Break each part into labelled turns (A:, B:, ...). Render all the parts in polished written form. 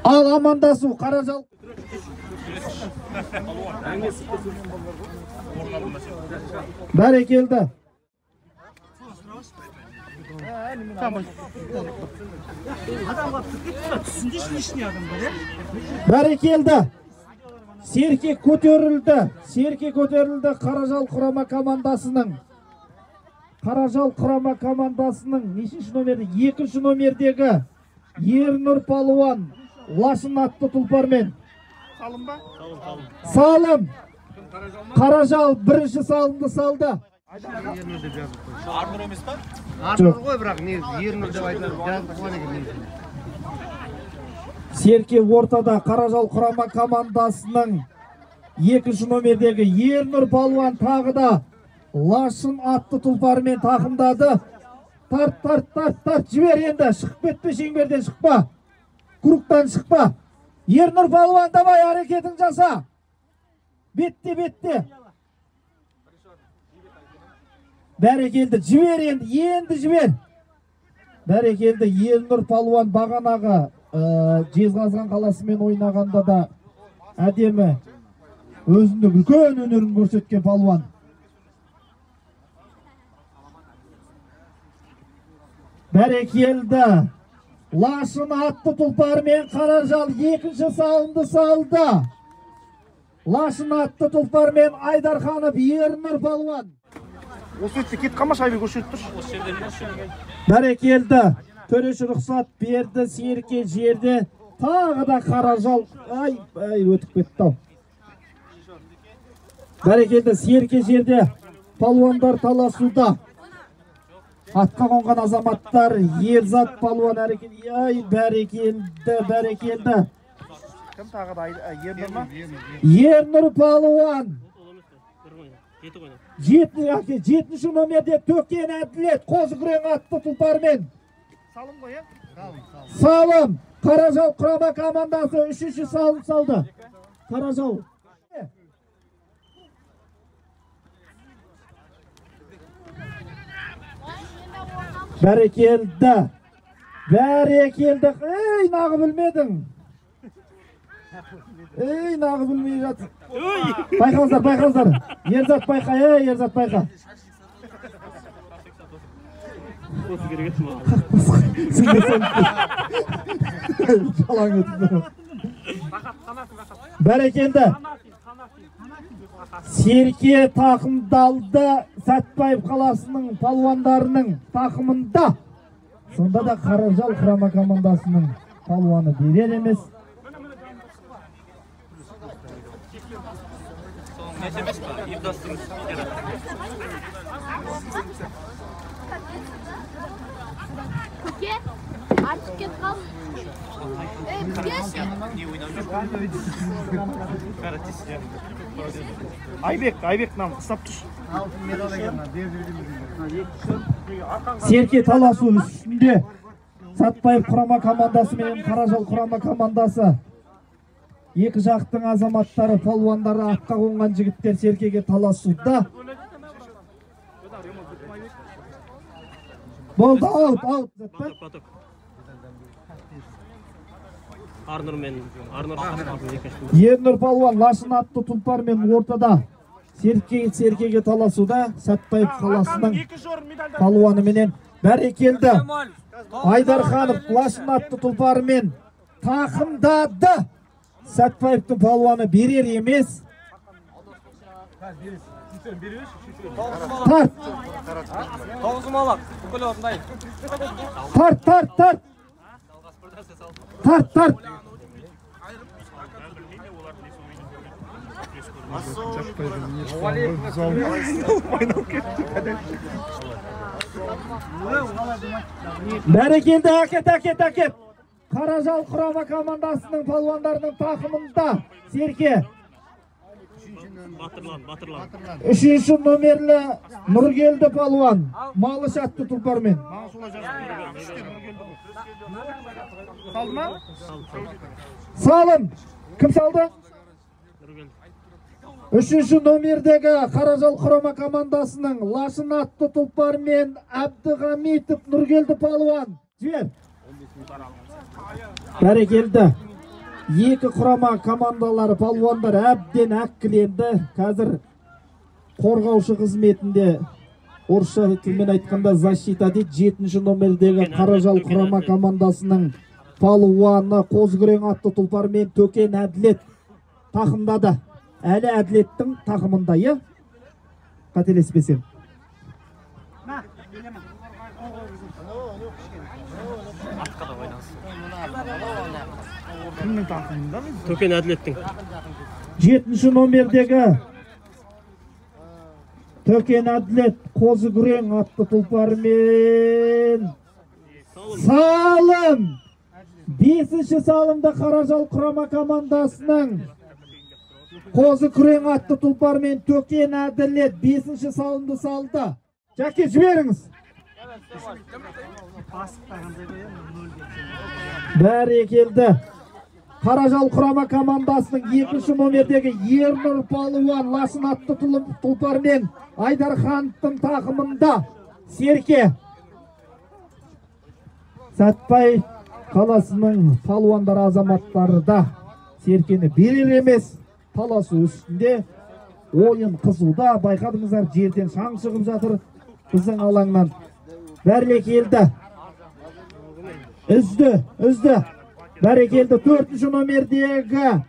A: Ал амандасу Қаражал. Бәрекелді. Бәрекелді. Серке көтерілді. Серке көтерілді Қаражал құрама командасының. Қаражал құрама командасының нешінші номерде? Екінші номердегі Ернұр палуан Лашын атты тұлпармен.
B: Салым ба?
A: Салым. Қаражал бірінші салымды салды.
C: Арнұр емес па?
D: Арнұр ғой, бірақ негізі Ернұр деп айтады, жазып қойған екен негізі.
A: Серке ортада Қаражал құрама командасының екінші номердегі Ернұр палуан тағы да Лашын атты тұлпармен тақымдады. Тарт, тарт, тарт, тарт, жібер енді, шығып кетпе, шеңберден шықпа. Кругтан шықпа. Ернұр палуан, давай, әрекетін жаса. Бетте, бетте. Бәрекелді, жібер енді, енді жібер. Бәрекелді, Ернұр палуан бағанағы Жезқазған қаласымен ойнағанда да әдемі өзіндік үлкен өнерін көрсеткен палуан. Бәрекелді. Лашын атты тұлпармен Қаражал екінші салымды салды. Лашын атты тұлпармен Айдарханов Ернұр палуан.
B: Осы өтсе кетіп қалмашы, Айбек, осы жерде тұршы.
A: Бәрекелді. Төреші рұқсат берді. Серке жерде тағы да Қаражал. Ай, ай, өтіп кетті ау. Бәрекелді. Серке жерде палуандар таласуда. Атқа қонған азаматтар Ерзат палуан әрекет. Ай, бәрекелді, бәрекелді.
B: Кім тағы да Ернұр ма?
A: Ернұр палуан. Жетінші номерде Төкен Әділет Қозы-Күрең атты тұлпармен.
B: Салым ғой,
A: Салым. Қаражал құрама командасы үшінші салым салды. Қаражал. Бәрекелді. Бәрекелді. Ей, нағы білмедің. Ей, нағы білмей жатыр. Байқаңыздар, байқаңыздар. Ерзат байқа, ей, Ерзат байқа. Бәрекелді. Серке тақымдалды Сәтбаев қаласының палуандарының тақымында. Сонда да Қаражал құрама командасының палуаны берер емес.
E: Көке, артық кетіп қалдым. Ей, бізге.
B: Айбек, Айбек нам ұстап тұр.
A: Серке таласу үстінде Сәтбаев құрама командасы мен Қаражал құрама командасы. Екі жақтың азаматтары, палуандары, атқа қонған жігіттер серкеге таласуда. Болды, аут, аут. Ернұр палуан Лашын атты тұлпармен ортада. Серкеге таласуда Сәтбаев қаласының палуанымен. Бәрекелді. Айдарханов Лашын атты тұлпарымен тақымдады. Сәтбаевтың палуаны берер емес. Тарт. Тарт, тарт, тарт. Тарт, тарт. Бәрекелді, әкет, әкет, әкет. Қаражал құрама командасының палуандарының тақымында Серке. Үшінші номерлі Нұргелді палуан Малыш атты тұлпармен. Салым. Кім салды? Үшінші номердегі Қаражал құрама командасының Лашын атты тұлпармен Әбдіғамитов Нұргелді палуан. Жібер. Бәрекелді. Екі құрама командалары, палуандар әбден әккіленді. Қазір қорғаушы қызметінде, орысша тілмен айтқанда защита дейді, 7-ші номердегі Қаражал құрама командасының палуаны Қозыкүрең атты тұлпармен Төкен Әділет тақымдады. Әлі Әділеттің тақымында, иә? Қателеспесем.
B: Кімнің тақымында?
F: Төкен Әділеттің.
A: 7-ші номердегі Төкен Әділет Қозыкүрең атты тұлпармен салым. 5-ші салымда Қаражал құрама командасының Қозыкүрең атты тұлпармен Төкен Әділет 5-ші салымды салды. Жәке, жіберіңіз. Бәрекелді. Қаражал құрама командасының 2-ші номердегі Ернұр палуан Лашын атты тұлпармен Айдархановтың тақымында Серке. Сәтбай қаласының палуандар азаматтары да серкені берер емес, таласу үстінде. Ойын қызуда, байқадыңыздар, жерден шаң шығып жатыр біздің алаңнан. Бәрекелді. Үзді, үзді. Бәрекелді. 4-ші номердегі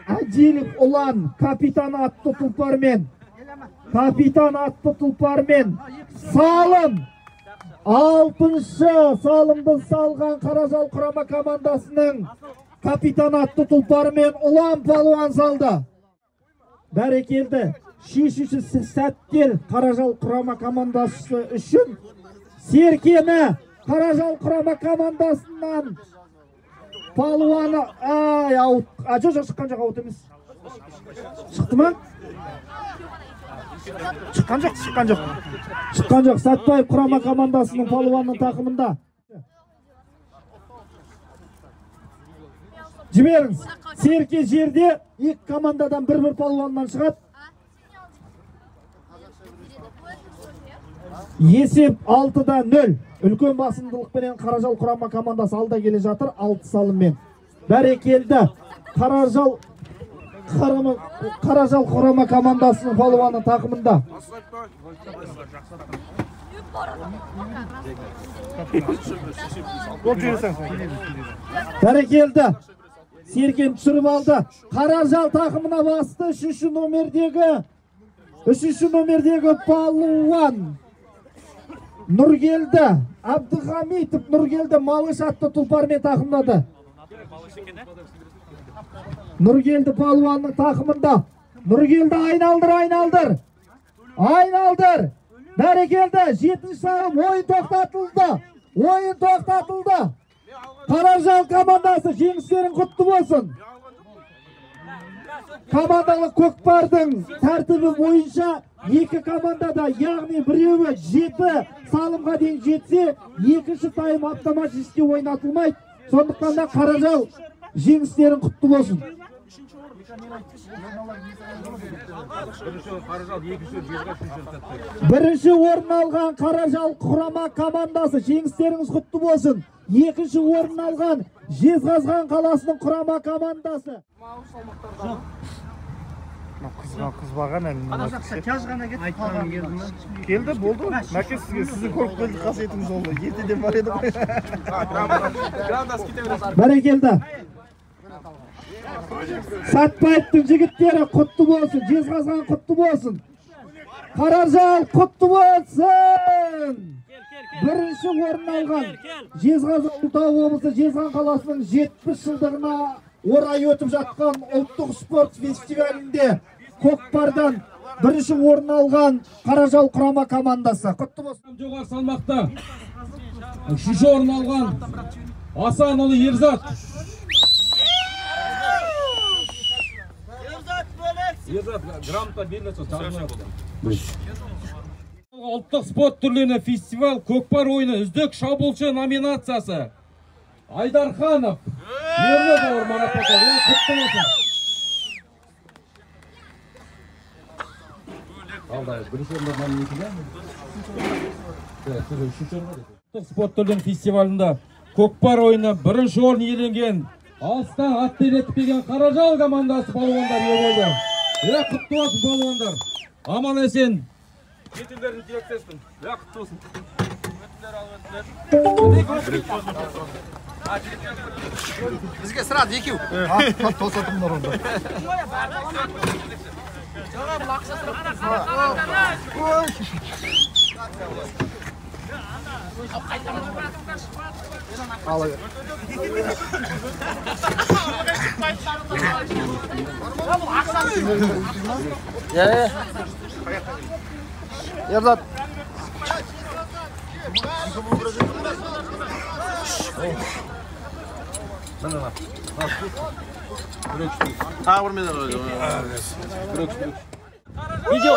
A: Әділов Ұлан капитан атты тұлпармен. Капитан атты тұлпармен салым. 6-шы салымды салған Қаражал құрама командасының капитан атты тұлпарымен Ұлан палуан салды. Бәрекелді. Шешуші сәттер Қаражал құрама командасы үшін серкені Қаражал құрама командасынан палуаны, ай, аут. А, жоқ, шыққан жоқ, аут емес. Шықты ма?
B: Шыққан жоқ, шыққан жоқ.
A: Шыққан жоқ. Сәтбаев құрама командасының палуанының тақымында. Жіберіңіз. Серке жерде екі командадан бір-бір палуаннан шығады. Есеп 6-0. Үлкен басымдылықпенен Қаражал құрама командасы алда келе жатыр 6 салыммен. Бәрекелді. Қаражал құрама командасының палуаны тақымында. Бәрекелді. Серкен түсіріп алды. Қаражал тақымына басты. 3-ші номердегі палуан Нұргелді Абдығамитов. Нұргелді Малыш атты тұлпармен тақымдады. Нұргелді палуанның тақымында. Нұргелді айналдыр, айналдыр. Айналдыр. Бәрекелді. 7-ші салым. Ойын тоқтатылды. Ойын тоқтатылды. Қаражал командасы, жеңістерің құтты болсын. Командалық көкпардың тәртібі бойынша екі командада, яғни біреуі 7 салымға дейін жетсе, екінші тайм автоматически ойнатылмайды. Сондықтан да Қаражал, жеңістерің құтты болсын. Бірінші орын алған Қаражал құрама командасы, жеңістеріңіз құтты болсын. Екінші орын алған Жезқазған қаласының құрама командасы.
B: Қызбаған әлі. Келді, болды. Мәке, сізге сізді көріп келдік, қасиетіңіз oldu. Ертеден бар еді ғой.
A: Бәрекелді. Сәтбаевтың жігіттері құтты болсын. Жезқазған құтты болсын. Қаражал құтты болсын. Бірінші орын алған Жезқазған Ұлытау облысы Жезқазған қаласының 70 жылдығына орай өтіп жатқан ұлттық спорт фестивалінде көкпардан бірінші орын алған Қаражал құрама командасы. Құтты болсын.
G: Жоғары салмақта үшінші орын алған Асанұлы Ерзат. Ерзат грамота беріледі. Ұлттық спорт түрлеріне фестиваль көкпар ойыны үздік шабуылшы номинациясы Айдарханов Ернұр бауыр марапатталды. Құтты болсын. Алда бірінші орындардан екіде. Үшінші орынға. Ұлттық спорт түрлерінің фестивалінде Көкпар ойыны бірінші орын иеленген алыстан ат телетіп келген Қаражал командасы балуандар ие болды. Құтты болсын балуандар. Аман есен. Жетілдердің тілектеспін. Құтты болсын.
D: Бізге сразу екеу.
B: Тосатындар онда. Ала бер. Ерзат.
C: Тағы бір медаль.
G: Видео.